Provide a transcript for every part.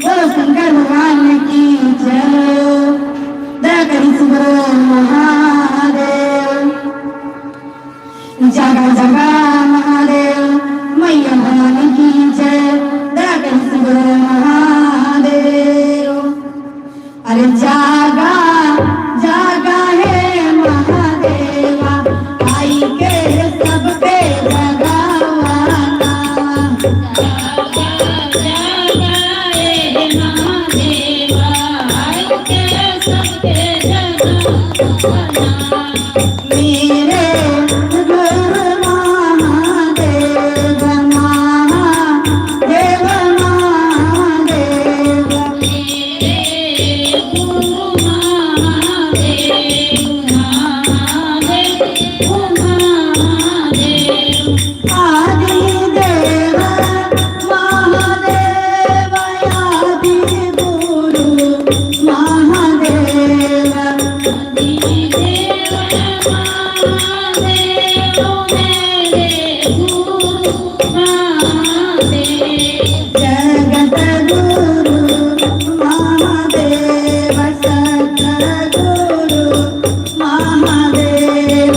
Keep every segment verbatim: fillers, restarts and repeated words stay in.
बोलो शंकर भगवान की जय। दया करी शिव गुरु महादेव। जागा जागा महादेव, मैया भवानी की जय। दया करी शिव गुरु महादेव। अरे जागा, जागा हे महादेवा, आई के सबके जगावाना। जागा, जागा हे महादेवा, आई के सबके जगावाना। मेरे गुरु महादेव, महादेव, महादेव। आदि देव महादेव, आदि गुरु महादेव। जगत गुरु महादेव, सतगुरु महादेव।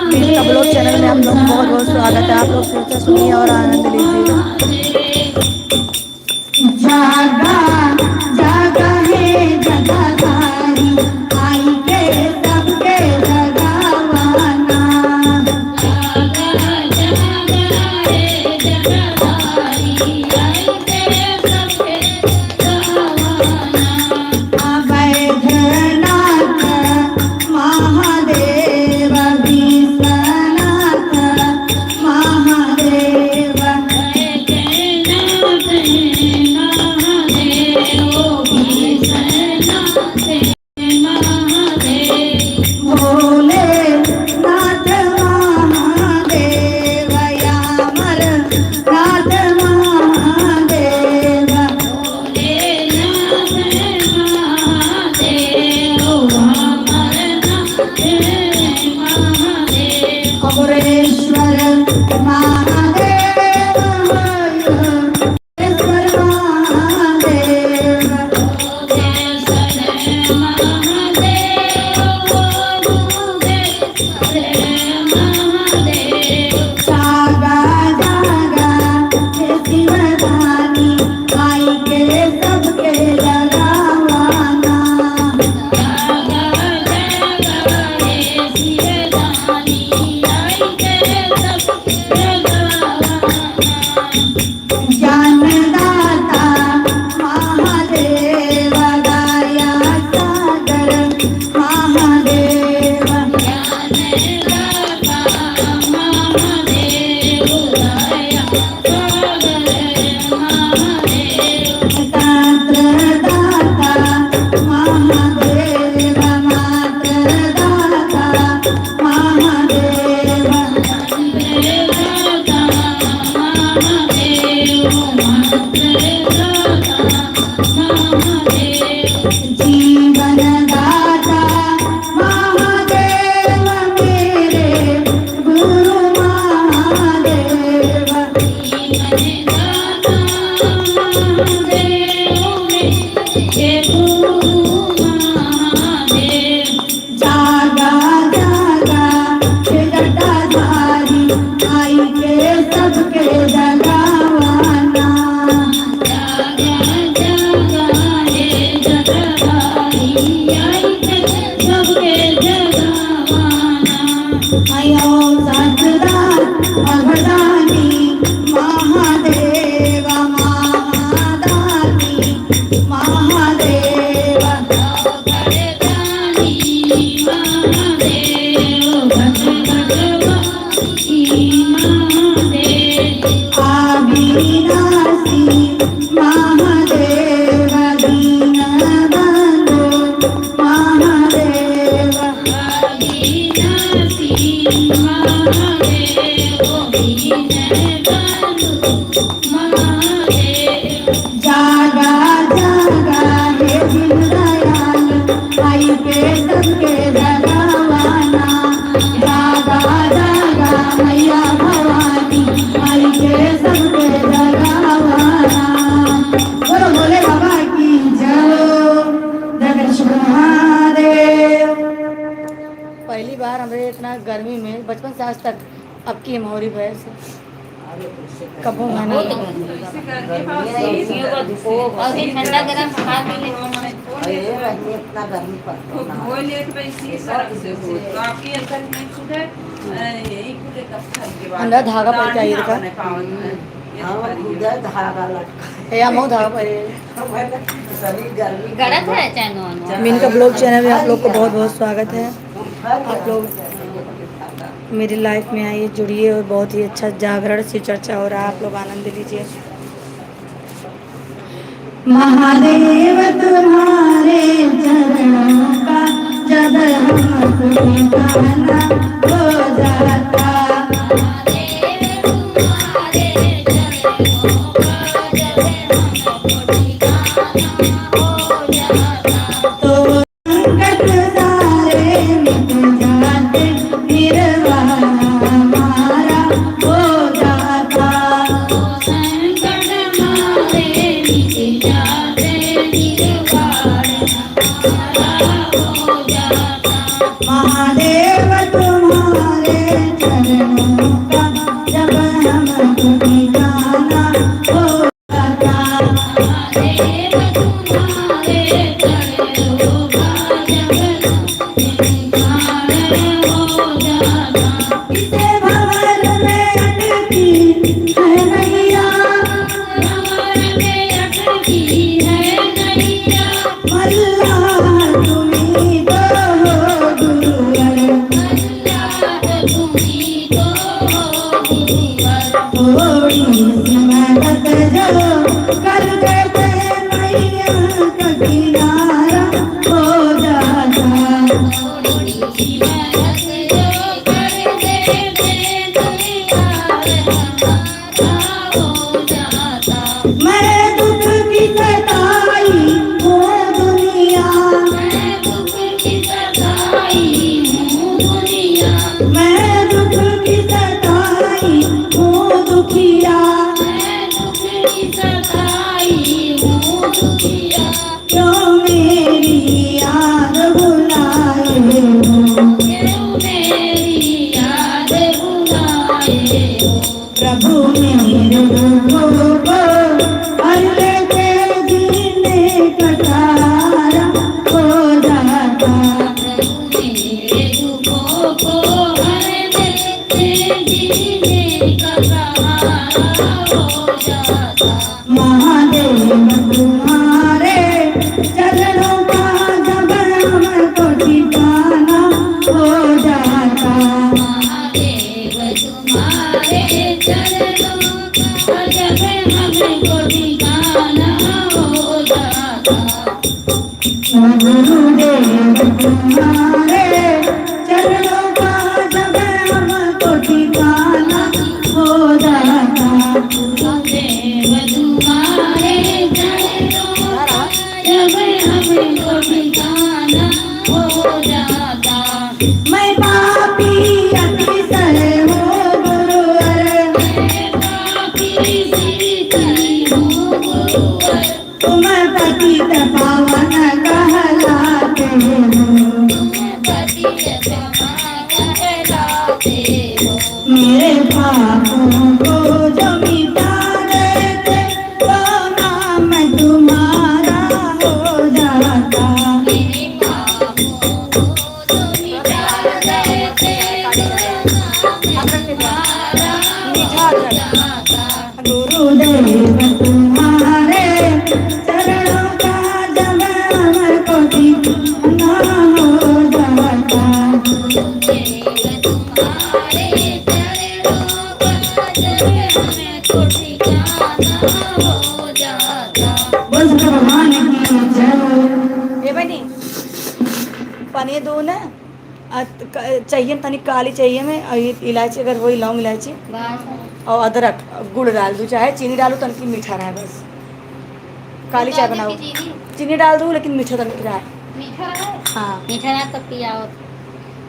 मेरे तबलोक चैनल में आप लोग बहुत बहुत स्वागत है। आप लोग फिर से सुनिए और आनंद लीजिए। जागा, जागा हे जगदारी, आई के सबके जगावाना। जागा, जागा हे जगदारी, आई के सबके जगावाना। आ बैद्यनाथ महादेव, विश्वनाथ महादेव। भोलेनाथ महादेव, अमरनाथ महादेव। अमरेश्वर महादेव, अमरेश्वर महादेव। जागा, जागा, हे शिवदानी, आई के सबके जगावाना। जागा, जागा, हे शिवदानी, आई के सबके जगावाना। ज्ञानदाता महादेव, गाया सा जीवन दाता महादेव, मेरे गुरु महादेव। जीवन दाता महादेव, मेरे गुरु महादेव। जागा जागा हे जटाधारी, आई के सबके जगावाना। जागा जागा हे जटाधारी, आई के सबके जगावाना। आयो सचदार अवदानी महादेव महादानी महादेव। अविनाशी महादेव, दीनबंधु महादेव। जागा जागा हे दीनदयाल, आई के सबके जगावाना। जागा जागा मैया भवानी, आई के सबके जगावाना। बोलो भोले बाबा की जय हो, जगदीश महादेव। पहली बार हमरे इतना गर्मी में, बचपन से आज तक, अब की महोरी भैंस कबो है ना। बहुत गर्मी। अभी ठंडा गरम खा पी ले। अरे, इतना गर्मी पड़ता है। हमरा धागा पर चाहिए था। हाँ, उधर धागा लटका है। या मऊ धागा पर है। सभी गर्मी गड़त है चैनो वैनो। मीनका vlog channel में आप लोग को बहुत बहुत स्वागत है। आप लोग मेरी live में आइए, जुड़िए और बहुत ही अच्छा जागरण शिव चर्चा हो रहा है, आप लोग आनंद लीजिए। महादेव तुम्हारे चरणों का जब हमको ठिकाना हो जाता। तो संकट सारे मिट जाते, निर्वाण हमारा हो जाता। संकट हमारे मिट जाते, निर्वाण हमारा हो जाता। महादेव तुम्हारे चरणों का जब हमको ठिकाना हो थोड़ी सी मदद जो कर देते मैया का किनारा हो जाता। मैं दुख की सताई हूँ दुनिया, मैं दुख की सताई हूँ दुखिया, क्यों मेरी याद भुलाए हो, प्रभु मेरे दुखों को हर लेते, जीने का सहारा हो जाता। महादेव तुम्हारे चरणों का जब हमको ठिकाना हो जाता। गुरुदेव तुम्हारे चरणों का जब हमको ठिकाना हो जाता। गुरुदेव तुम्हारे चरणों का जब हमको गुरुदेव तुम्हारे चरणों का जब मैं कोटि ना हो जाता। बोल सकते भगवान की जय हो। ए बहिनी, पनीर दो ना, आ, क-, चाहिए तनी काली चाहिए में, और ये इलायची अगर होई, लौंग इलायची, बस। और अदरक, गुड़ डाल दू, चाहे चीनी डालू, तनकी मीठा रहे बस। काली चाय बनाओ। चीनी? चीनी डाल दू, लेकिन मीठा तनकी रहे। मीठा रहे? हाँ। मीठा रहे तब पियाओ।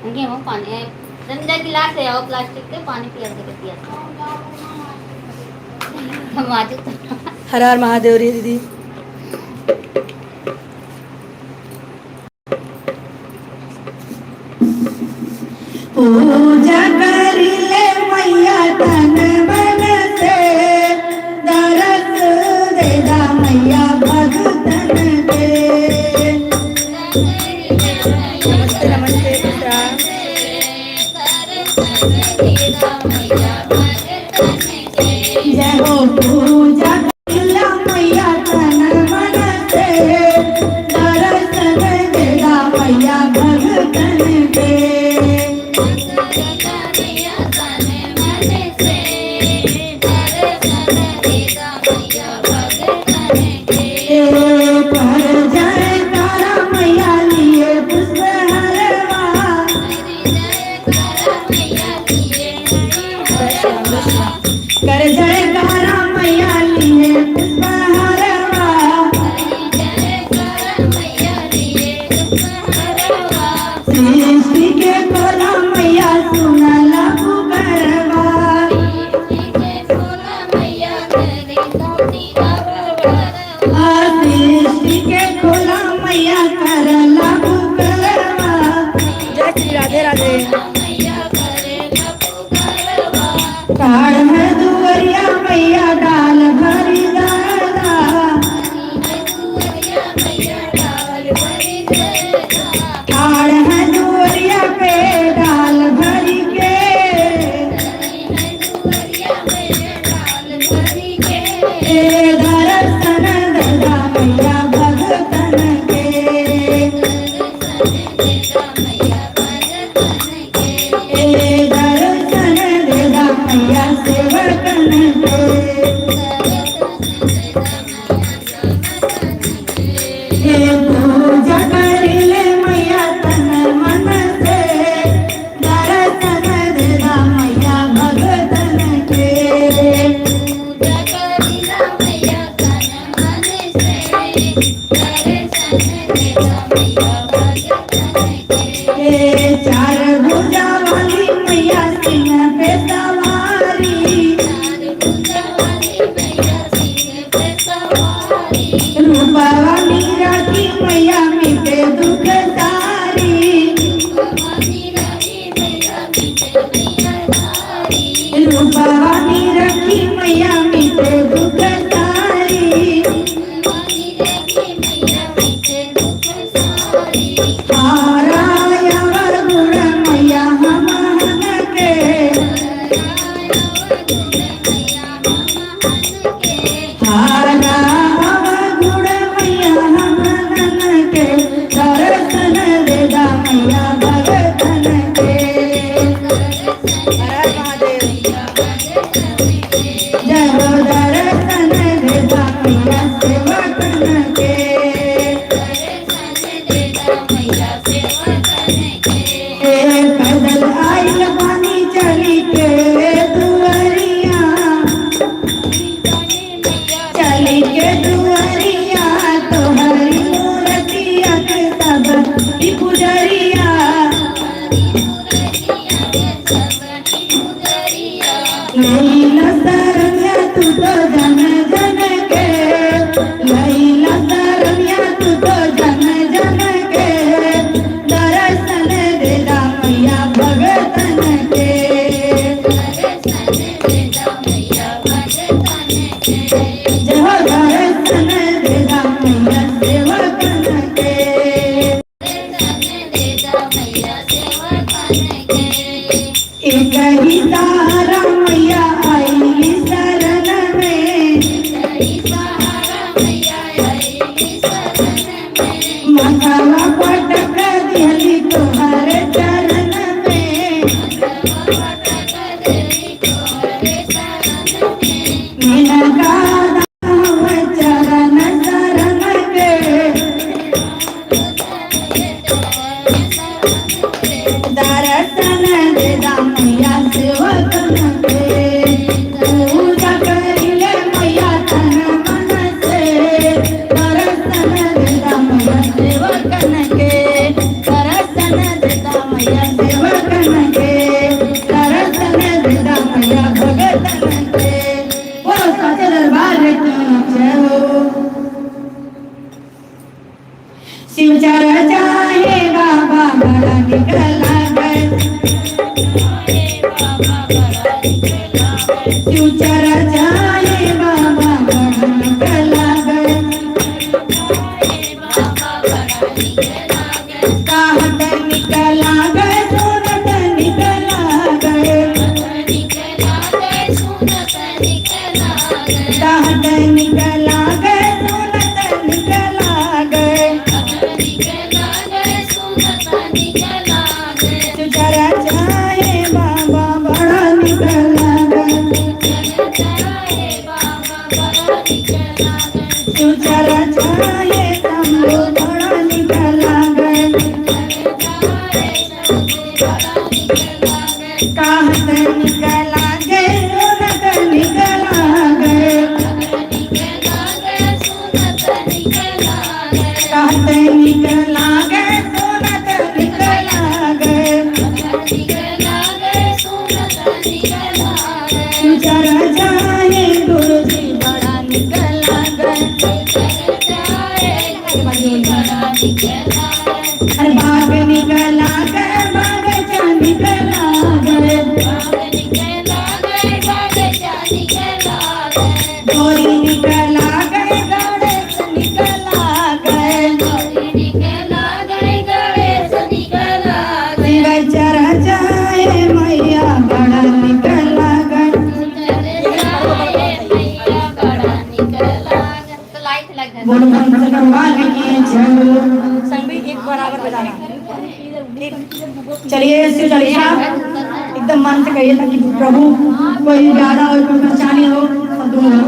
उनके मुँह पानी है। रंजा गिलास ले आओ प्लास्टिक के, पानी पिया दे के पिया। हम आज तो हर हर महादेव रे दीदी। पूजा करिले मैया तन मन से, दरस देदा मैया भगतन के। नमस्ते, नमस्ते, प्रणाम। जय हो। पूजा करिला मैया तन मन से, दरसन देला मैया भगतन के। ए, कर जयकारा मैया लिए पुष्प हरवा। कर जयकारा मैया लिए पुष्प हरवा। सृष्टि के खोला मैया सुनला पुकारवा। आ सृष्टि के खोला मैया करला पुकारवा। जय श्री राधे राधे। ठाड़ है दुवरिया मैया डाल भरी दादा। ठाड़ है दुवरिया पे डाल भरी के। ए दरसन देदा मैया भगतन के। ए दरसन देदा मैया सेवकन के। ए पूजा करिले मैया तन मन से, दरसन देदा मैया भगतन के। ए चार भुजा वाली मैया सिंह पे सवारी। रूपवा निराखी मैया मिटे दुख सारी। रूपवा निराखी मैया मिटे दुख सारी। हारा यावा गुड़ मैया हमहन के। हारा यावा गुड़ मैया हमहन के। दरसन देदा मैया भगतन के। हर हर महादेव। जय हो दरसन देदा मैया सेवकन के। ए पैदल आइल बानी चली के दुआरिया। चली के दुआरिया तोहरी मूरतिया के सब ई पुजरिया। लैला सरनिया तू तो जन जन के, लैला सरनिया तू तो जन जन के, दरसन देदा मैया भगतन के। जय हो दरसन देदा मैया सेवकन के। पटक दिहली तोहरे चरण में। मिनका हम चरण शरण के। दर्शन दे दा मैया सेवकन के। पूजा करिले मैया तन मन से। दर्शन दे दा मैया सेवकन के। दर्शन दे दा मैया सेवकन के। दर्शन दे दा मैया भगतन के। बोलो साचे दरबार की जय हो। शिव चर्चा हे बाबा बड़ा निक लागे। शिव चर्चा हे बाबा बड़ा निक लागे। कहत निक लागे, सुनत निक लागे। कहत निक लागे, सुनत निक लागे। शिव चर्चा हे बाबा बड़ा निक लागे। शिव चर्चा हे शंभू बड़ा निक लागे। कहत निक लागे, सुनत निक लागे। कहत निक लागे, सुनत निक लागे। शिव चर्चा हे गुरुजी बड़ा निक लागे। अरे बाग निक लागे, बगीचा निक लागे। गौरी निक लागे, गणेश निक लागे। शिव चर्चा हे मैया बड़ा निक लागे। बोलो शंकर भगवान की जय हो। संग भी एक बराबर बजाना। ठीक। चलिए, शिव चालीसा एकदम मन से कहिए, ताकि प्रभु कोई ज्यादा हो, कोई परेशानी हो, सब दूर हो।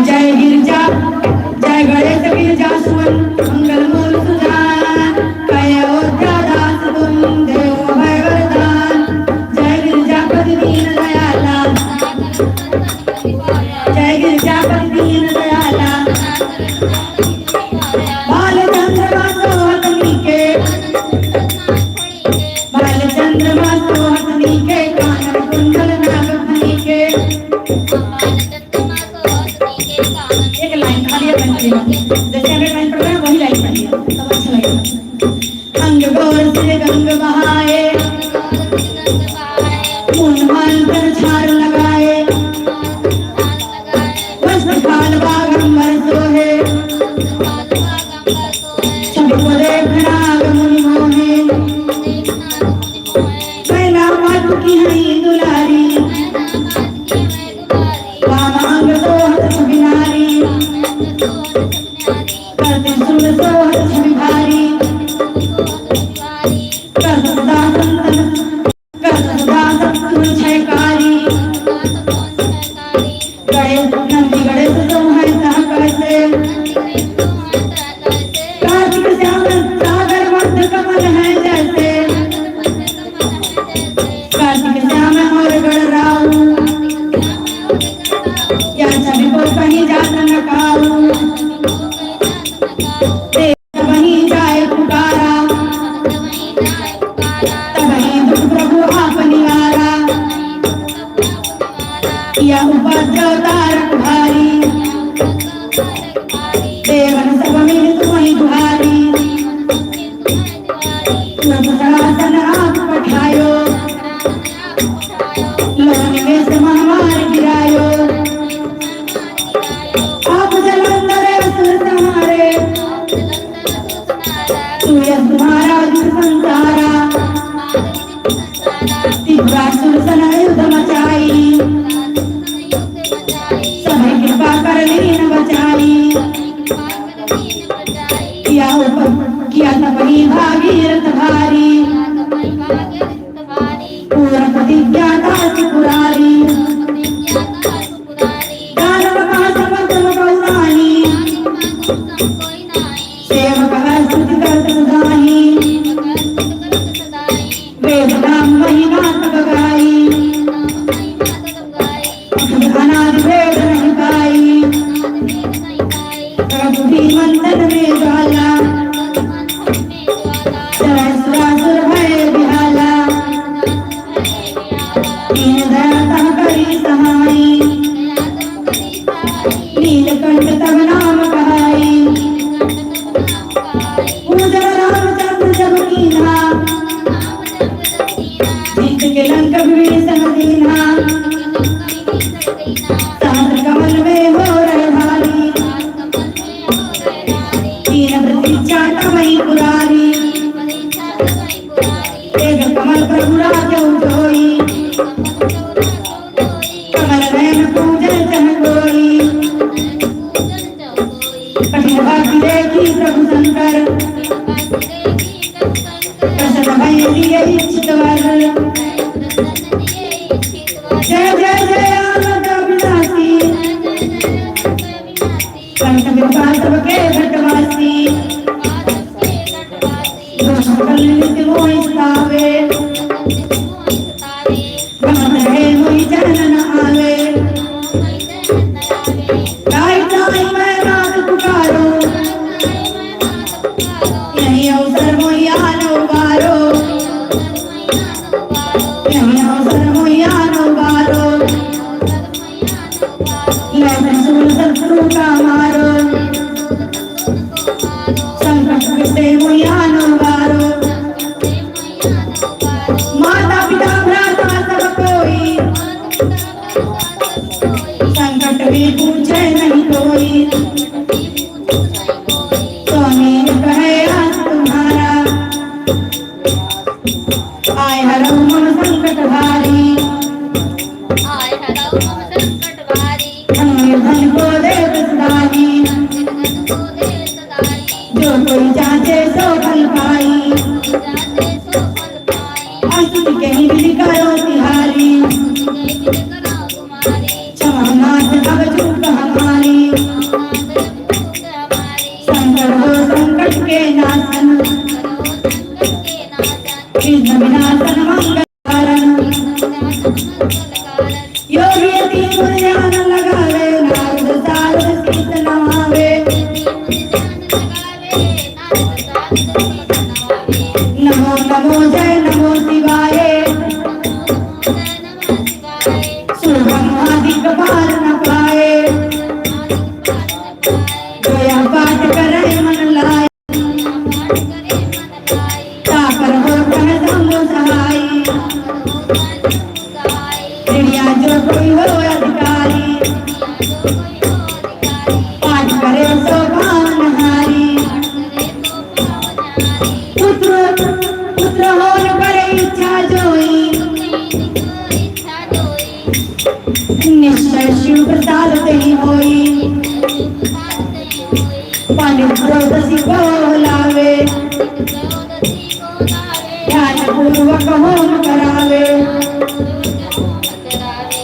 जय गिरिजा, जय गणेश गिरिजा सुवन, मंगल मूल सुजान, कहे अयोध्या दास तुम, देव अभय वरदान। जय गिरिजापति दीन दयाला, जय गिरिजापति दीन दयाला। बाल चंद्रमा सोहत नीके, बाल चंद्रमा सोहत नीके, कान में कुंडल नाग फनी के। एक लाइन खाली अपन के, जैसे हमें लाइन पढ़ रहे हैं, वही लाइन पढ़िए, तब अच्छा लगेगा। अंग गोर सिर गंग बहाए, मुन मंत्र झार लगाए, वस्त्र फाल बागंबर सोहे, छवि को देख नाग मुनि मोहे। मैना मातु की हई दुलारी, वाम अंग सोहत छवि नारी। करते सुर सोहत छवि भारी। कर सदा संतन, कर सदा सत्पुर छयकारी। गणेश, नंदी गणेश सोहै तह कैसे। कार्तिक श्याम सागर मध्य कमल है जैसे। कार्तिक श्याम और गणराऊ। या छवि को कहीं जात न काऊ। तबहीं जाए पुकारा, तबहीं दुख प्रभु आप निवारा। या उपद्रव तारक भारी, देवन सब मिल तुम्हें दुहारी। तुरंत सरासन आप पठायो, लोन में से महामार गिरायो। आप जलंधर असुर संहारे, तू यश तुम्हारा दुख संसारा। त्रिपुरासुर सन युद्ध मचाई, सभे कृपा कर लीन बचाई। या वही भागीरथ भारी। पूर्ण प्रतिज्ञा दास पुरारी। दानव का समतुल कोई नाही। सेवक हर सुधि करत सदाही। वेद नाम महिमा सब गाई। अनादि भेद नहीं पाई। प्रभु ही मंथन में ज्वाला। सहस्रासुर भय विहाला। दीन दया तब करी सहाई। नीलकंठ तब नाम कहाई। पूजन रामचंद्र जब कीन्हा। जीत के लंक विभीषण दीन्हा। सहस्र कमल में हो रहे भारी। दीन प्रतीक्षा तब ही पुरारी। एक कमल प्रभु राखे जोई। कमल नयन पूजन चह कोई। कठिन भक्ति देखी प्रभु शंकर। प्रसन्न भय दिए इच्छित वर। जय जय जय आनंद अविनाशी। कंठ कृपा सबके घटवासी। दुष्ट कल नित्य मोहि सतावे। भ्रमत रहे मोहि चरण न आवे। ताहि ताहि मैं नाथ पुकारो। यही अवसर मोहि आन उबारो। यही अवसर मोहि आन उबारो। लय त्रिशूल शत्रु का मारो। संकट से मोहि आन उबारो। माता पिता भ्राता सब कोई। संकट भी पूछे नहीं कोई। स्वामी कहे आस तुम्हारा। आए हरऊ मम संकट भारी। आए हरऊ मम संकट भारी। धन निर्धन को दे सुख दाई। धन निर्धन को दे सुख दाई। जो कोई जाचे सो फल पाई। जो कोई जाचे सो फल पाई। अस्तुति कही विधि करो तिहारी। अस्तुति कही विधि करो तुम्हारी। क्षमा नाथ अब चूक हमारी। क्षमा नाथ अब चूक हमारी। शंकर हो संकट के नाशन। शंकर हो संकट के नाशन। विघ्न विनाशन मंगल कारण। योगी यति मुनि ध्यान लगावे, नारद सारद शीस नवावे। नमो नमो जय नमो शिवाय। सुर ब्रह्मादिक पार न पाए। जो यह पाठ करे मन लाए। तापर हो कह शंभु सहाई। दुनिया जो कोई हो अधिकारी। पाठ करे सो पावन हारी। पुत्र, पुत्र होन पर इच्छा जोई। निश्चय शिव प्रसाद तेहि होई। पंडित त्रयोदशी को लावे। ध्यान पूर्वक होम करावे।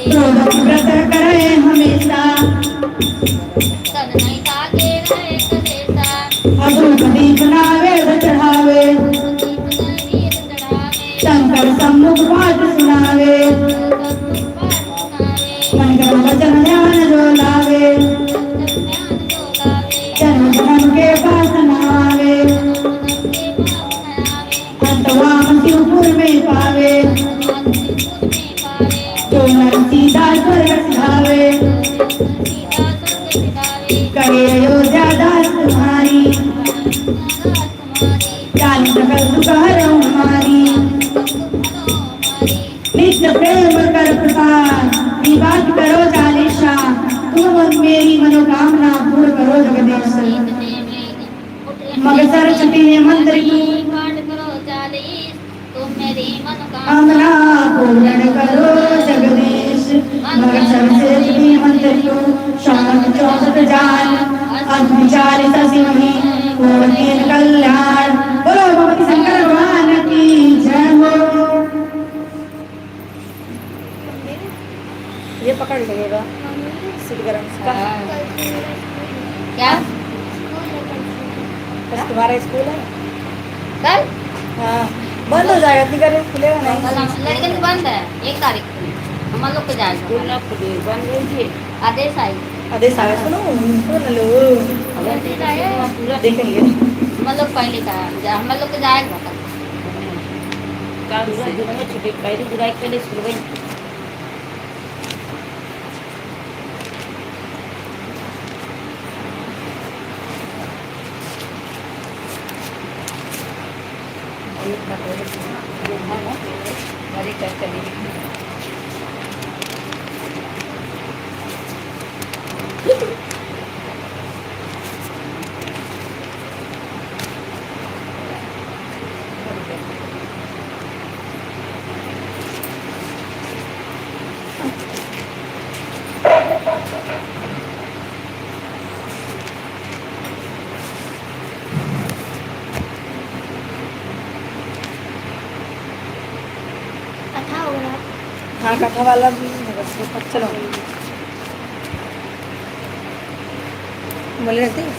त्रयोदशी व्रत करे हमेशा। अधूप दीप नावेद चढ़ावे। शंकर सम्मुख पाठ सुनावे। मन क्रम वचन ध्यान जो लावे। जन्म जन्म के पास न आवे। अंत वाम शिवपुर में पावे। जो नर सीधा स्वर्ग सिधावे। करे अयोध्या दास तुम्हारी। जान सकल सुख हरऊ हमारी। नित्य प्रेम कर प्रसाद, निवास करो चालीसा, तुम मेरी मनोकामना पूर्ण करो जगदीश। मगसर छुटी है मंत्र की। कामना पूर्ण करो जगदीश। मगसर से छुटी मंत्र की। शांत चौसठ जान, अद्भुत चालीसा सिमही, पूर्ण कीन कल्याण। बोलो गरम से। हाँ। क्या? कल तुम्हारा स्कूल है? कल? हाँ, बंद हो जाएगा, इतनी गर्मी में खुलेगा नहीं। कल हम, लेकिन बंद है, एक तारीख को। हम लोग को जाएगा। स्कूल ना खुले, बंद हो गए। आदेश आई। आदेश आया, सुनो, सुन लो। आदेश आया। देखेंगे। हम लोग पहले का, जा-, हम लोग को जाएगा कल। कल से। पूरा दिन में छुट्टी, पहली जुलाई के लिए स्कूल गई। कथा हो रहा। हाँ, कथा वाला भी है, बस, बस, चलो। बोले रहते हैं।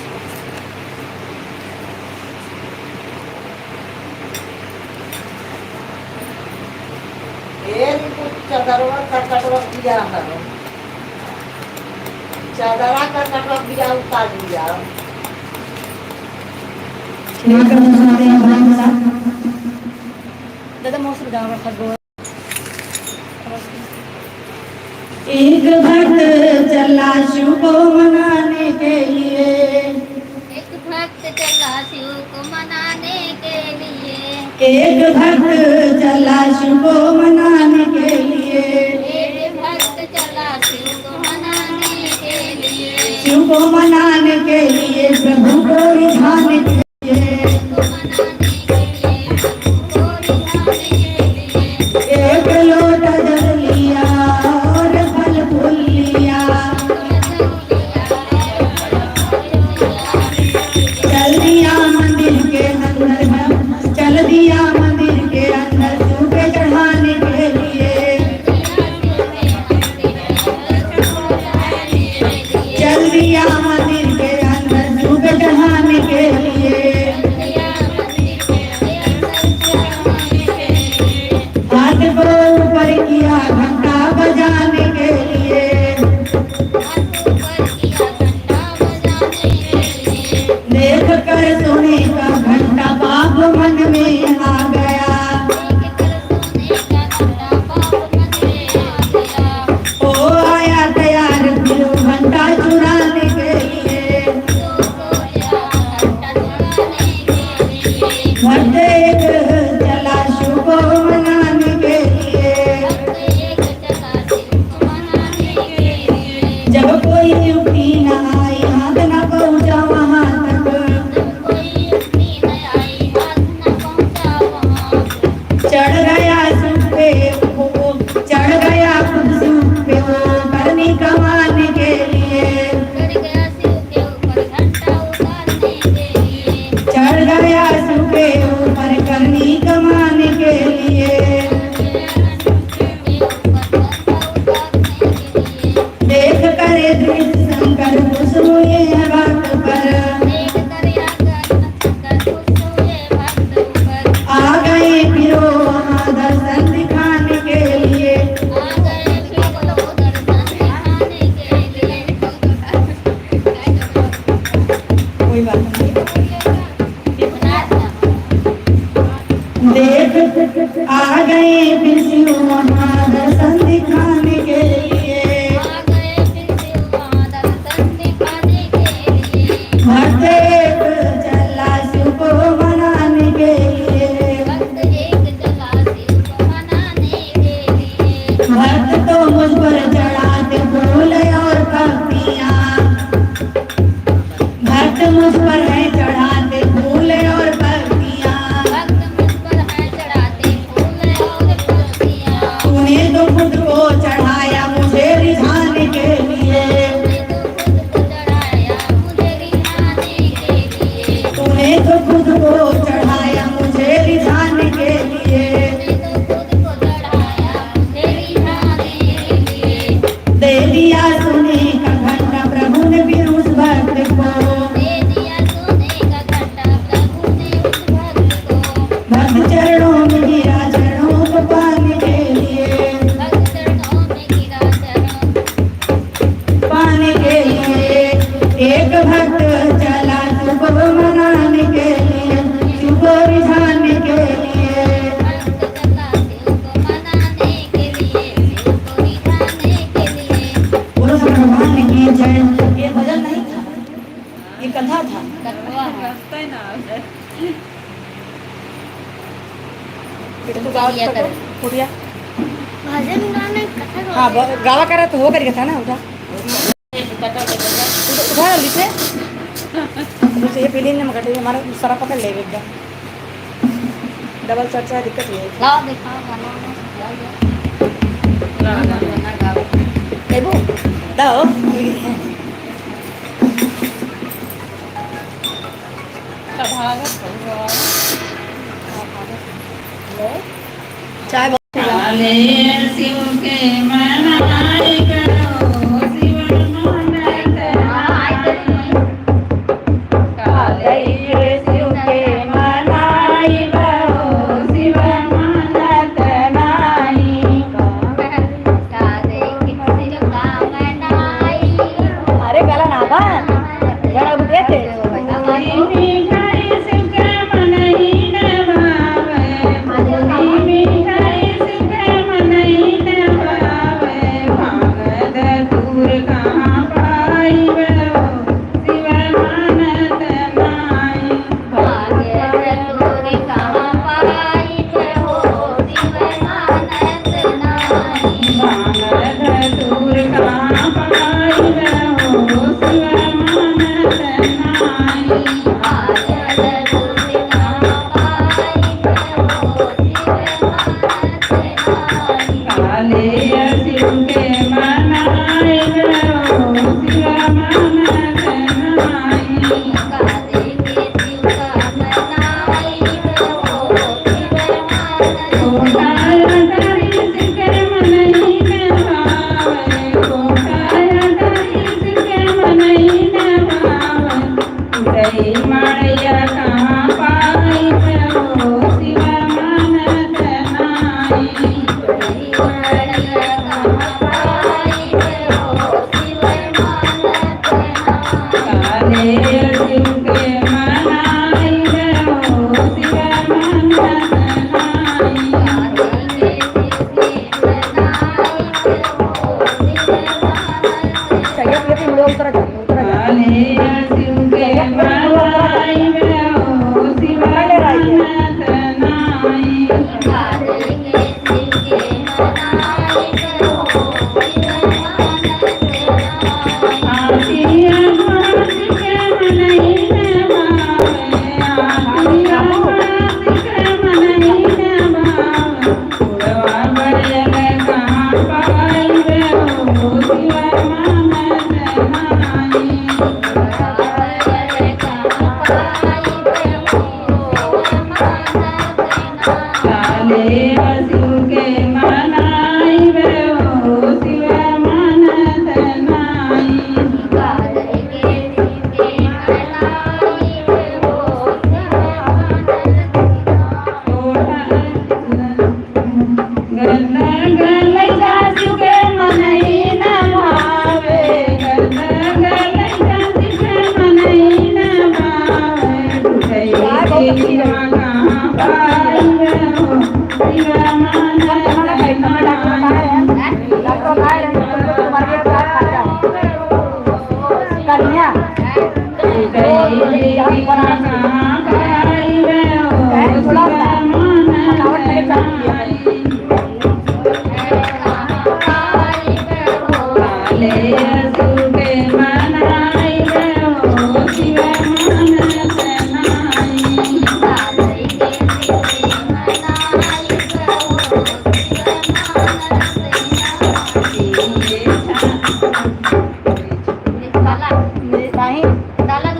ए, कुछ चदरवा का कटवा दिया है। चादरा का कटवा बिया उतार लिया। दादा, मौसम गाँव में फंस गया। एक भक्त चला शिव को मनाने के लिए। एक भक्त चला शिव को मनाने के लिए। एक भक्त चला शिव को मनाने के लिए। एक भक्त चला शिव को मनाने के लिए। शिव को मनाने के लिए, प्रभु को रिझाने के लिए। शिव को मनाने के लिए, प्रभु को रिझाने के लिए। एक लोटा जल लिया और फल फूल लिया। चल दिया मंदिर के अंदर, चल दिया मंदिर के अंदर शिव पे चढ़ाने के लिए। चल दिया मंदिर के अंदर शिव पे चढ़ाने के लिए। हाथ को ऊपर किया घंटा बजाने के लिए। देख कर सोने का घंटा पाप मन में आ गया। ओ आया तैयार फिर घंटा चुराने के लिए। भक्त एक चला शिव को मनाने के लिए। जब कोई युक्ति न आई, हाथ न पहुँचा वहाँ तक। चढ़ गया शिव पे वो, चढ़ गया खुद शिव पे वो, करनी कमाने के लिए। चढ़ गया शिव के ऊपर घंटा उतारने के लिए। चढ़ गया शिव के ऊपर करनी कमाने के लिए। देख कर दृश्य शंकर खुश हुए हैं बात पर। देख कर आकर शंकर खुश हुए भक्त ऊपर। आ गए फिर वो वहाँ दर्शन दिखाने के लिए। आ गए फिर वो दर्शन दिखाने के लिए। कोई बात नहीं। देख आ गए फिर शिव वहाँ दर्शन दिखाने के लिए। भक्त एक चला शिव को मनाने के लिए। भक्त तो मुझ पर चढ़ाते फूल और पत्तियाँ। भक्त मुझ पर है चढ़ाते फूल और पत्तियाँ। भक्त मुझ पर है चढ़ाते फूल और पत्तियाँ। तूने तो खुद को चढ़ाया, पाने के लिए, भक्त चरणों में गिरा चरण। पाने के लिए एक भक्त चला तुझको मनाने के लिए, तुझको रिझाने के लिए। भक्त चला शिव को मनाने के लिए, शिव को रिझाने के लिए। बोलो सब भगवान की जय। ये भजन नहीं था, ये कथा था। कथवा है। ये तो गावा ये तो कर। उठिया। भजन गाने कथा हाँ, गावे। ब-, गावा करे तो हो करिए था ना, उठा। उठा, उठा लीजिए। मुझे ये पीली ने मगटे हमारा सारा पकड़ ले एकदम। डबल चर्चा दिक्कत ये है। गाओ, दिखाओ, गाना वाना सब गाओ। गाना, गाना गाओ। लेबू? दो। तथागत भगवान। हेलो? चाय बहुत काले शिव के मनाई बहो, शिव मानत नाई। काले शिव के मनाई बहो, शिव मानत नाई। अरे गला ना बा, गला बुझे थे।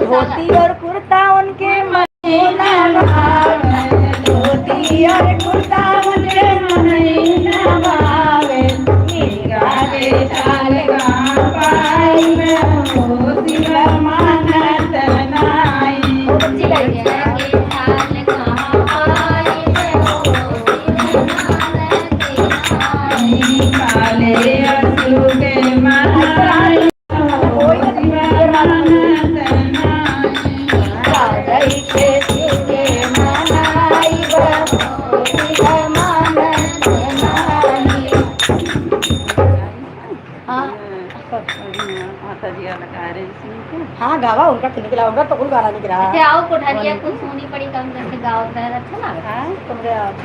धोती और कुर्ता उनके हाँ, गावा, उनका तो निकला, उनका तो कुल गाना निकला। अच्छा, आओ कोठरिया कुल सोनी पड़ी, कम करके गाओ, तो अच्छा लगा। हाँ, तुमरे आज।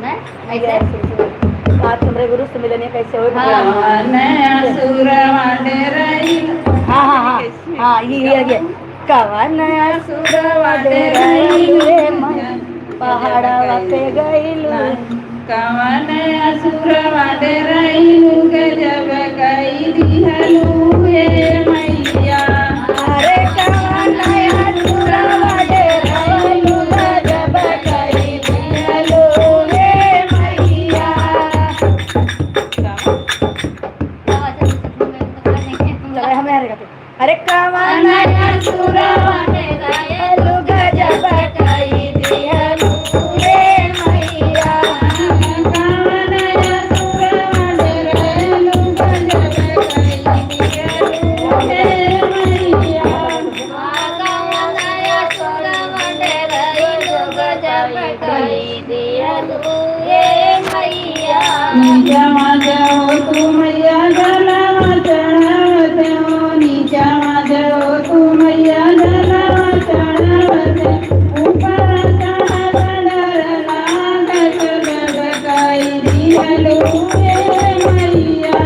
नहीं? ये ऐसे? सुन, सुन। आज तुमरे गुरु से मिलने कैसे हो? हाँ। नया सुरवा डेराई। हाँ, हाँ, हाँ। हाँ, ये, ये, ये। कवन असुरवा डेराइल रे मैया, पहाड़वा पे गइलू। कवन असुरवा डेराइल, गजब कई दिहलू हे मैया। अरे कवन असुरवा डेराइल, गजब कई दिहलू हे मैया। चला, हमें हरे गाते। अरे कवन असुरवा डेराइल, गजब कई दिहलू हे मैया। कवन असुरवा डेराइल, गजब कई दिहलू हे मैया। कवन असुरवा डेराइल, गजब कई दिहलू हे मैया। नीचवा जाओ तू मैया जलवा चढ़ावत हो, नीचवा जाओ तू मैया जलवा चढ़ावत हो, ऊपर चढ़ा डर लागत गजब कई दिहलू हे मैया।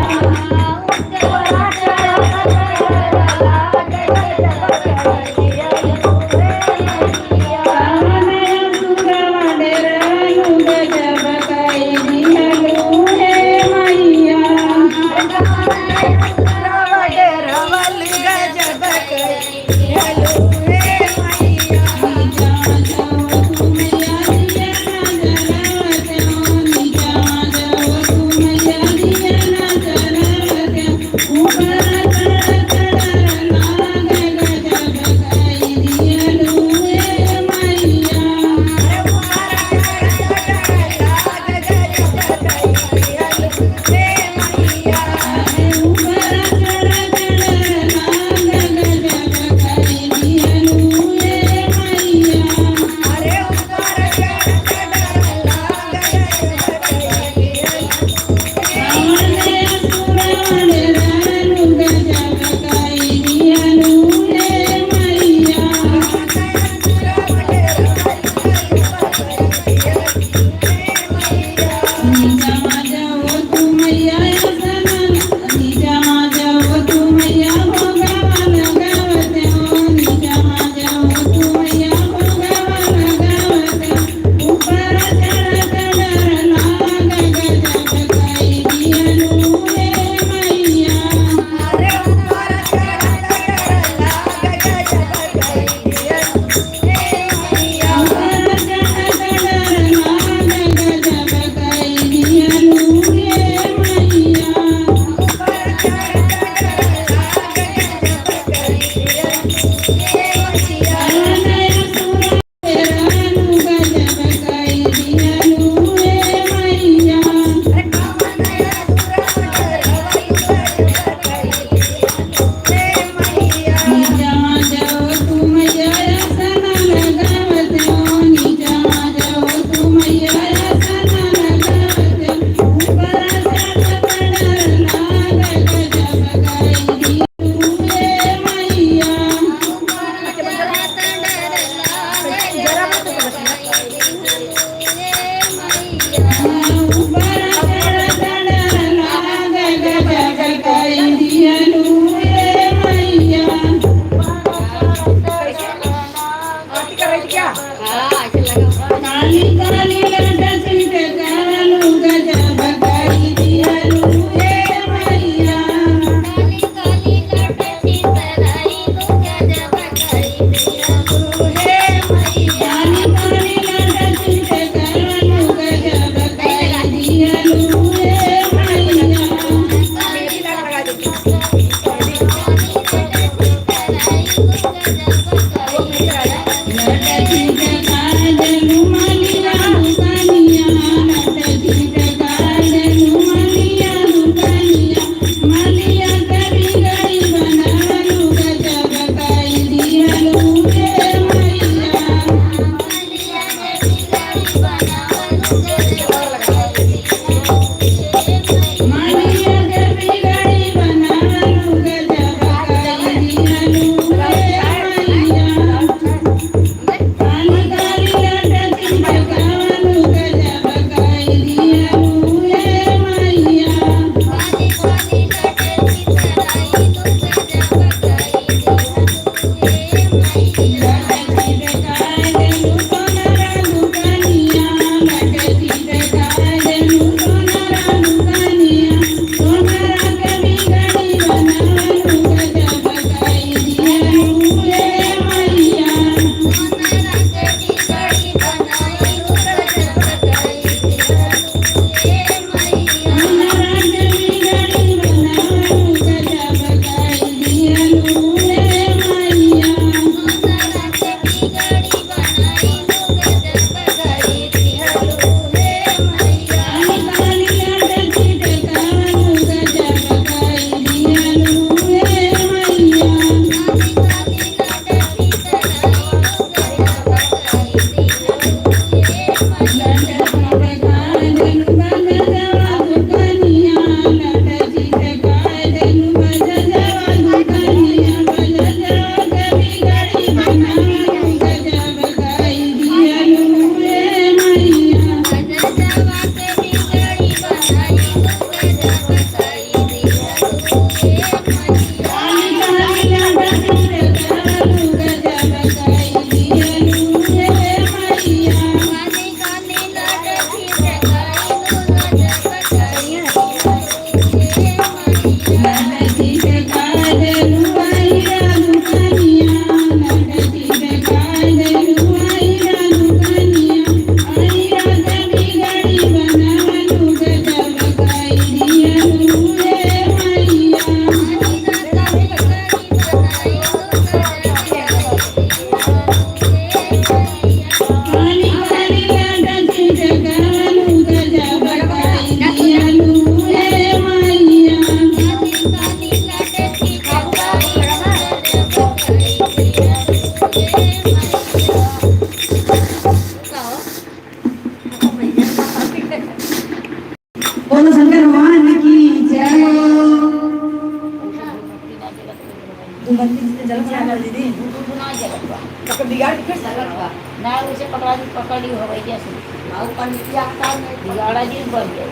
कैसे? और पंडित जी आपका में बिगाड़ा जी बन गए।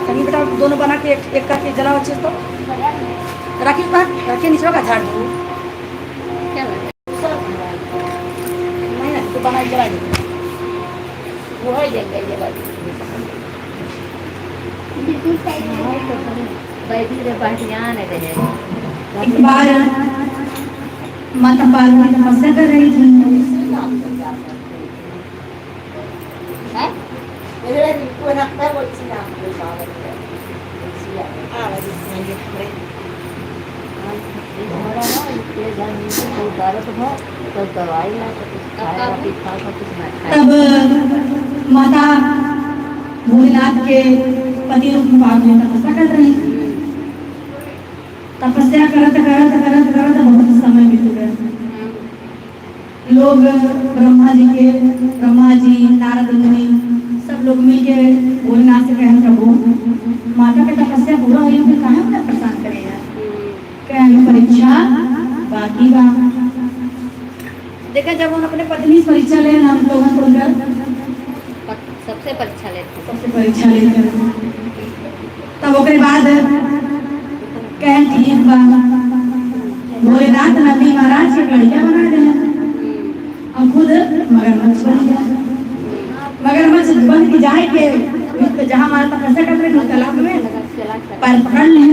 सही बेटा, दोनों बना के एक, एक करके जलाओ अच्छे से। तो राखी कहाँ? राखी नीचे का झाड़ दो। क्या बात है? नहीं, नहीं, तो बना के जला दो। वो है, जल गई, जला दो। बिल्कुल सही है। बैठी रे, बढ़िया ने रहे। एक बार माता पार्वती तपस्या कर रही थी। हैं? तो दवाई ना, तो कुछ खाए, अभी खा, कुछ ना खाए। तब माता भोलेनाथ के पति रूप में पार्वती तपस्या कर रही। तपस्या करत, करत, करत, करत बहुत समय बीत गया। लोग ब्रह्मा जी के, ब्रह्मा जी, नारद मुनि, सब लोग मिलके भोलेनाथ से कहन, "प्रभु, माता के तपस्या पूरा होई, फिर काहे उनका परेशान करे हैं?" कहे, "परीक्षा बाकी बा।" देखा, जब हम अपने पत्नी से परीक्षा ले, हम तो हम उनकर सबसे परीक्षा लेते हैं। सबसे परीक्षा लेते हैं। तब ओकरे बाद कहे, "ठीक बा।" भोलेनाथ नंदी महाराज के गड़िया बना दे। अब खुद मगरमच्छ बन गया। मगरमच्छ बन के जाए के, जहाँ हमारा तपस्या कर रहे थे, तालाब में, पैर पकड़ लिहे।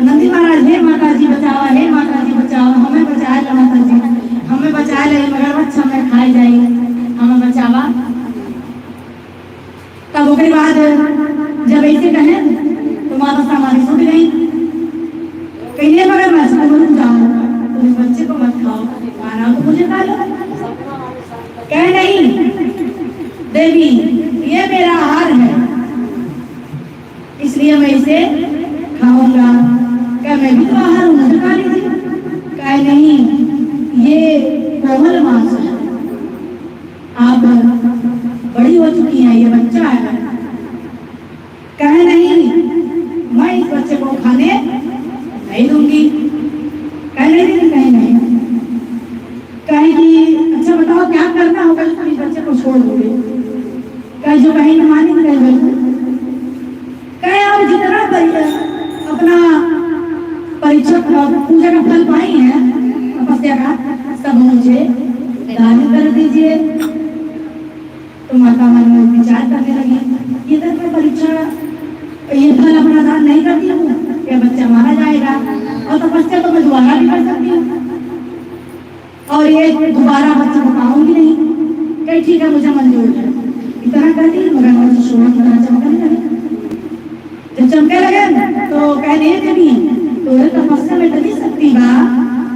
नंदी महाराज, "हे माता जी बचावा, हे माता जी बचावा, हमें बचाए ला माता जी, हमें बचाए ला, ये मगरमच्छ हमें खाए जाई, हमें बचावा।" तब ओकरे बाद जब ऐसे कहे, तो माता समाधि छूट गई। कहिए, "मगरमच्छ, तुम रुक जाओ, तुम इस बच्चे को मत खाओ, खाना हो तो मुझे खा लो।" कहे, "नहीं देवी, ये मेरा आहार है।" इसलिए मैं इसे खाऊंगा। क्या मैं भी तो बाहर हूँ, मुझे खा लीजिए। कहे, "नहीं, ये कोमल मांस है, आप बड़ी हो चुकी हैं, ये बच्चा है।" कहे, "नहीं, मैं इस बच्चे को खाने नहीं दूंगी।" कहे, "नहीं, नहीं, नहीं, नहीं।" कहे कि, "अच्छा बताओ, क्या करना होगा जो तुम इस बच्चे को छोड़ दोगे?" कहे, "जो कहेंगे मानेंगे।" कहे, "आप जितना परि-, अपना परीक्षा, पूजा का फल पाई हैं, तपस्या का, सब मुझे दान कर दीजिए।" तो माता मन में विचार करने लगी, "ये तो मैं परीक्षा, ये फल अपना दान नहीं करती हूँ, ये बच्चा मारा जाएगा, और तपस्या तो मैं दोबारा भी कर सकती हूँ।" और ये दोबारा बच्चे को पाऊंगी नहीं। कहे, "ठीक है, मुझे मंजूर है।" इतना कहती है, मगरमच्छ सोना की तरह चमकने लगे। जब चमके लगे तो कहने लगे, "देवी, तोरे तपस्या में इतनी शक्ति बा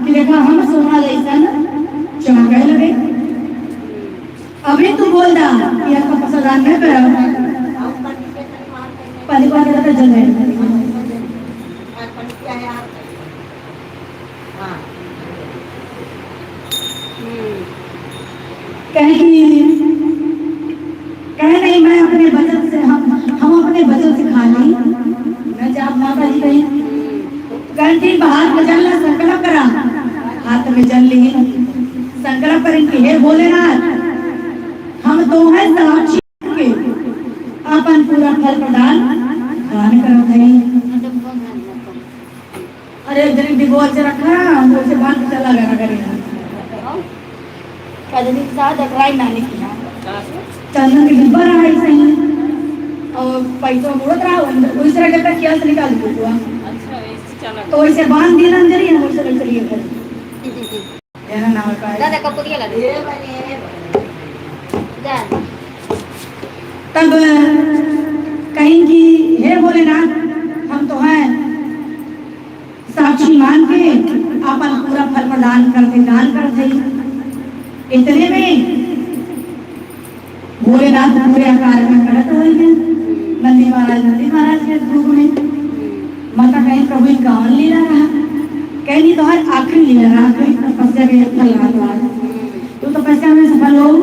कि देखा हम सोना जैसन चमके लगे। अभी तू बोल दा कि हम तपस्या दान नहीं करब, पानी पा के तो जल जाए।" हाँ। हम्म। कहे कि, कहे, "नहीं, मैं अपने बचत से, हम, हम अपने बचत से खा ली।" मैं जब माता जी कही, कहे, "ठीक बा, हाथ में जल ला, संकल्प करा।" हाथ में जल ली, संकल्प करें कि, "हे भोलेनाथ, हम तोहैं साक्षी के अपन पूरा फल प्रदान दान करत हई।" अरे, एक जने डिब्बा से रखा, हम लोग से बांध के चला गया, गया। का जनी के साथ अटराई नानी की यहाँ। चंदन के डिब्बा रहा ऐसे ही। और पैसा मुड़त रहा, वही से रख देता, किया से निकाल दो। अच्छा, ऐसे चला तो गया। वैसे बांध दिया ना अंदर ही, हम वैसे रख लिए घर। एहन ना हो पाए। दादा, कपुरिया ला दे। जा। तब कहीं कि, "हे भोलेनाथ, हम तोहैं साक्षी मान के आपन पूरा फल प्रदान करते, दान करते।" इतने में भोलेनाथ पूरे आकार में खड़त होइहैं, नंदी महाराज, नंदी महाराज के रूप में। माता कहीं, "प्रभु, ई कौन लीला रहा?" कहीं, "तोहर आखिरी लीला रहा, आखिरी तपस्या के फल रहा तोहार। तू तपस्या में सफल हो,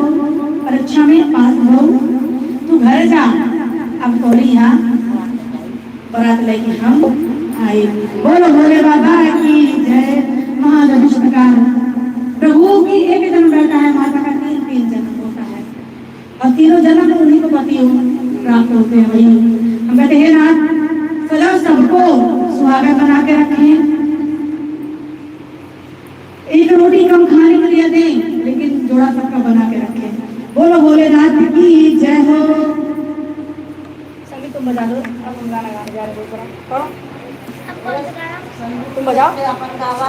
परीक्षा में पास हो, तू घर जा, अब तोहरी यहाँ बारात लेके हम आई।" बोलो भोले बाबा की जय, महाजगदीश प्रकार। प्रभु की एक जन्म रहता है, माता का तीन, तीन जन्म होता है, और तीनों जन्म उन्हीं को पति प्राप्त होते हैं। वही हम कहते हैं, नाथ, सदा सबको सुहागन बना के रखें। एक रोटी कम खाने के लिए दें, लेकिन जोड़ा सबका बना के रखें। बोलो भोलेनाथ की जय हो। संगीत तुम बजा दो, अब हम गाना गाने जा रहे हैं ऊपर। करो। तुम बजाओ। अपन गावा।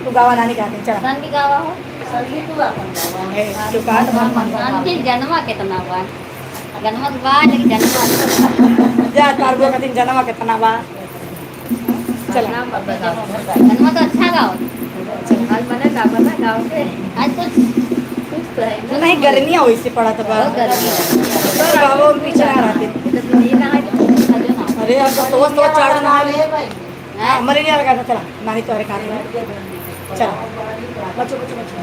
तू गावा, नानी गाते, चला। संगीत गावा हो। संगीत तू अपन गावा। ए, तू कहा तो हम गावा। हमके जन्मा कितना बा? जन्मा तो बा, लेकिन जन्मा। जा, तार बुआ खातिर जन्मा कितना बा? चला। जन्मा तो अच्छा गाओ। आज मने का बना गाओ के। आज कुछ, कुछ तो है। नहीं, गर्मियाँ वैसे पड़ा था बा। बहुत गर्मी है। तो बाबा और पीछे आ रहा थे। तो तुम ये कहाँ के? अरे, अब तो, तो, तो चार दिन आ रहे हैं भाई। हाँ, मरे नहीं आ रहा था, चला, नानी तो हरे कहा रहे हैं। चला, बचो, बचो, बचो।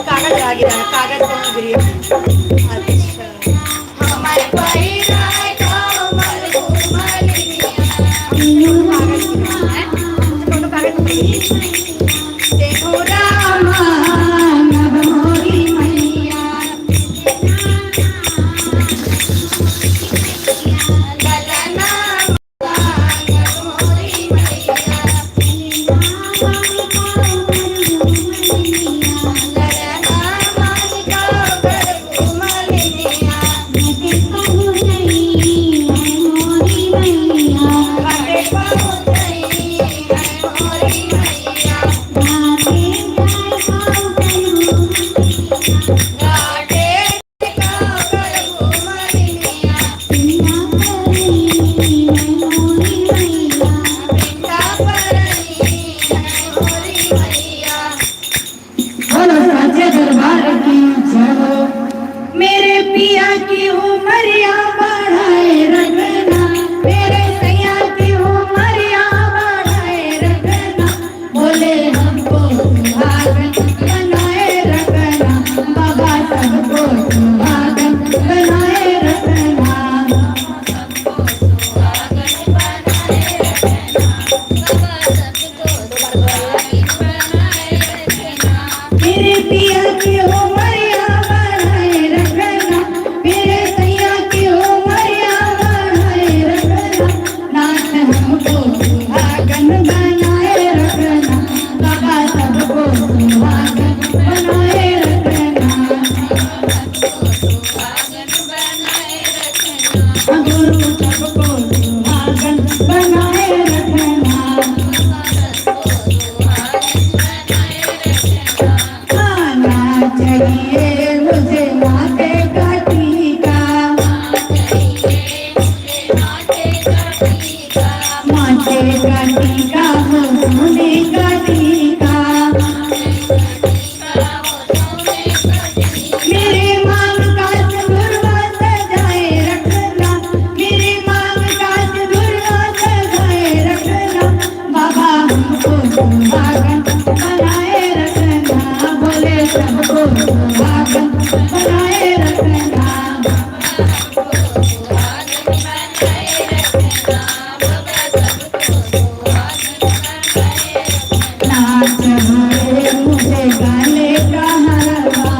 कागज आ गया, कागज कौन गिरी? अच्छा। बोलो साचे दरबार की जय हो। मेरे पिया की उमरिया बढ़ाए रखना, मेरे सैया की उमरिया बढ़ाए रखना, बोले हमको सुहागन बनाए रखना, बाबा सबको सुहागन बनाए रखना। मेरे पिया की उमरिया बढ़ाए रखना, मेरे सैया की उमरिया बढ़ाए रखना, नाथ हमको सुहागन बनाए रखना, बाबा सबको सुहागन बनाए रखना। गुरु सबको सुहागन बनाए रखना। आना चाहिए मुझे माथे का टीका। माथे का टीका हो सोने का टीका। मेरे मांग का सिंदूरवा सजाए रखना, मेरे मांग का सिंदूरवा सजाए रखना, बाबा हमको सुहागन बनाए सुहागन बनाए रखना। ना चाहिए मुझे गले का हरवा,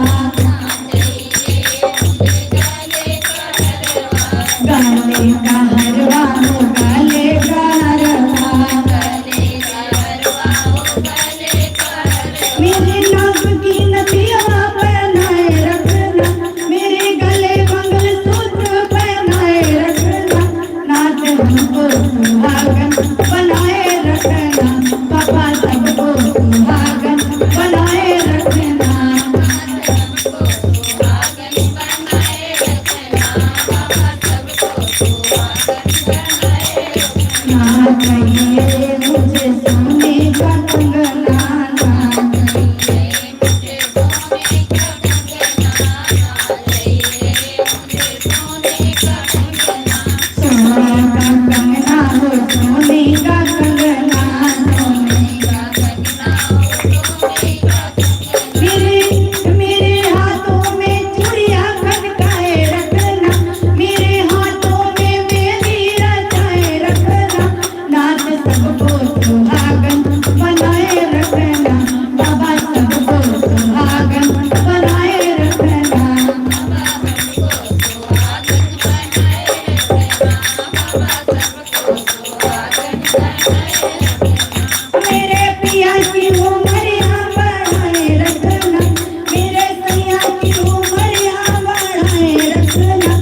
गले का हरवा हो, गले का हरवा। मेरे नाक की नथिया पहनाए रखना, मेरे गले मंगलसूत्र पहनाए रखना। नाथ हमको सुहागन बनाए रखना, बाबा सबको सुहागन बनाए रखना। ना चाहिए मुझे सोने का कंगना, ना चाहिए मुझे सोने का कंगना, ना चाहिए मुझे सोने का कंगना। सोने का कंगना हो, सोने का कंगना, सोने का कंगना हो, सोने का मेरे, मेरे हाथों में चूड़िया खनकाए रखना, मेरे हाथों में मेहंदी रचाए रखना। नाथ सबको सुहागन बनाए रखना, बाबा सबको सुहागन बनाए रखना। मेरे पिया की उमरिया बढ़ाए रखना, मेरे सैया की उमरिया बढ़ाए रखना।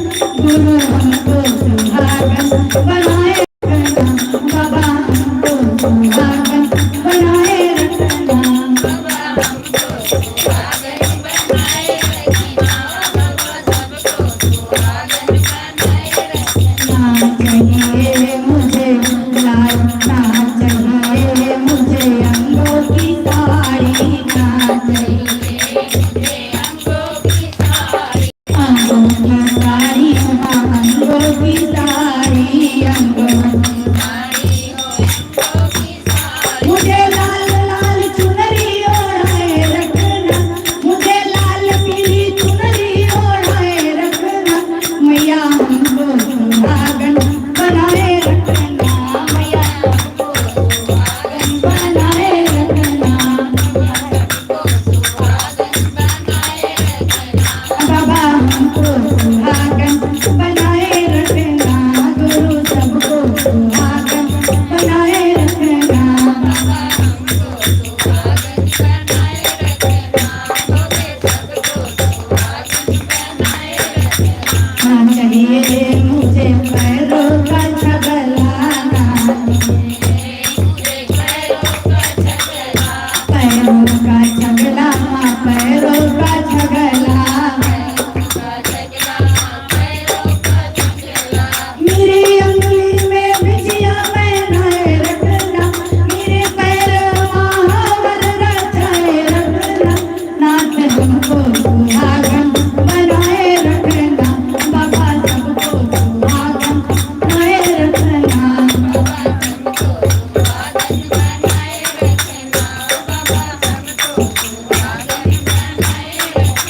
गुरु हमको सुहागन बनाए रखना, बाबा हमको सुहागन बनाए रखना। ना चाहिए मुझे लाल, ना चाहिए मुझे अंगों की साड़ी, ना चाहिए मुझे अंगों की साड़ी। अंगों की साड़ी, हाँ, अंगों की साड़ी, अंगों की साड़ी हो, अंगों की मुझे लाल लाल चुनरी ओढ़ाए रखना, मुझे लाल पीली चुनरी ओढ़ाए रखना। मैया हमको सुहागन बनाए रखना, मैया हमको सुहागन बनाए रखना। बाबा हमको सुहागन बनाए रखना, गुरु सबको सुहागन बनाए रखना। ना चाहिए मुझे पैरों का छगला, ना पैरों का छगला, हाँ, पैरों का छगला। मेरी अंगली में बिछिया पहनाए रखना, मेरे पैर महावर रचाए रखना। नाथ हमको सुहागन बनाए रखना, बाबा सबको सुहागन बनाए रखना।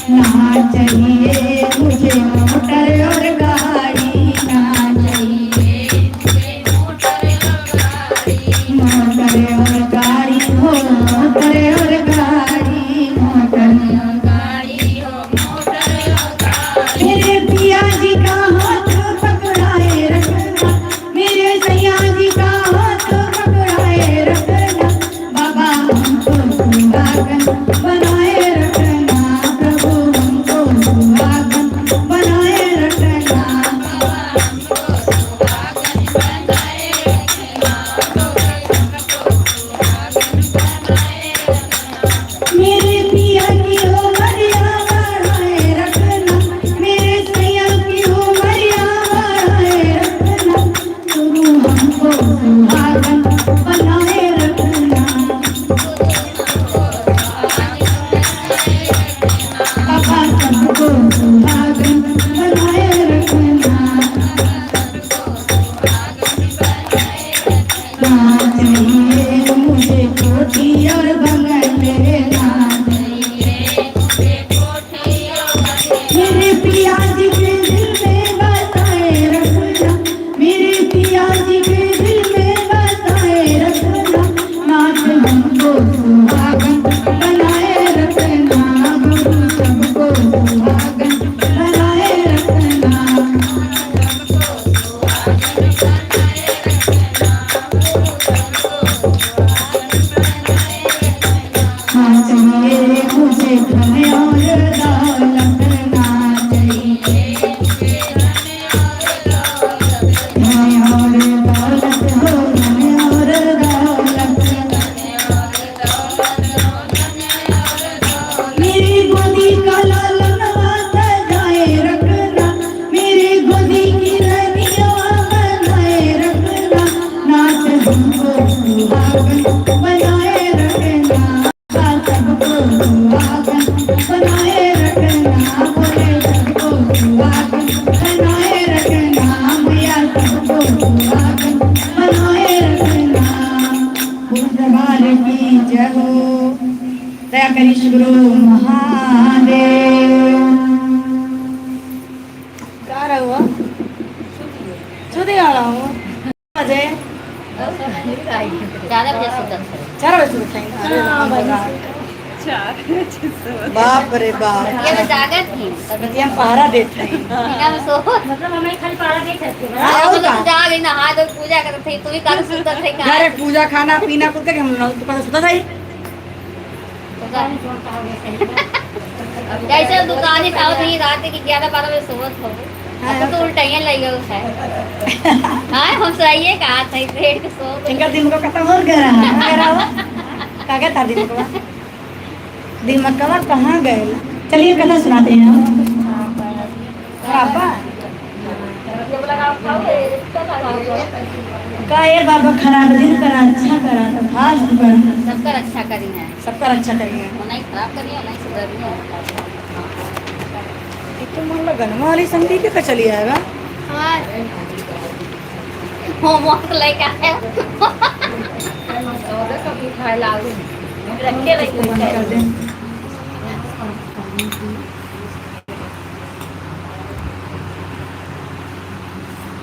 ना चाहिए मुझे मोटर और गाड़ी, ना चाहिए मोटर और गाड़ी हो, मोटर और गाड़ी, मोटर और गाड़ी हो। गुरु महादेव। का रहुआ? छुदी वाला हो। बजे? चार बजे सुतत है। चार बजे सुतत है। अरे हाँ, राम, राम। चार बजे सुतत। बाप रे बाप। ये तो जागत ही। बतिया पहरा देत है। इनका में सोत। मतलब हमें खाली पहरा देत है। हाँ, हम और लोग का? जाग ही नहा धो पूजा करत है, तू ही काहे सुतत है, काहे? घरे पूजा, खाना, पीना कुल करके हम लोग तो पहले सुतत है। जैसे दुकानी से आवत ही रात के ग्यारह बारह बजे सोवत हो। हाँ, अब तो उल्टाइयाँ लग गए है। हाँ, हम सही है कहा था, पेट के सो। इनका दिमाग खत्म हो गया है। कहाँ गया वो? कहाँ गया था दिमाग? दिमाग कहाँ गए? चलिए कथा सुनाते हैं हम। बाबा। का ए बाबा, खराब दिन करा, अच्छा करा, तथास्तु करा। सबकर अच्छा करी है। सबकर अच्छा करी है। वो नहीं खराब करी है, नहीं सुधरनी है। ये तो मन लगन वाली संगीत का चली आएगा। हाँ। Homework लेके आया। रखे रहिए। इसको बंद कर दे।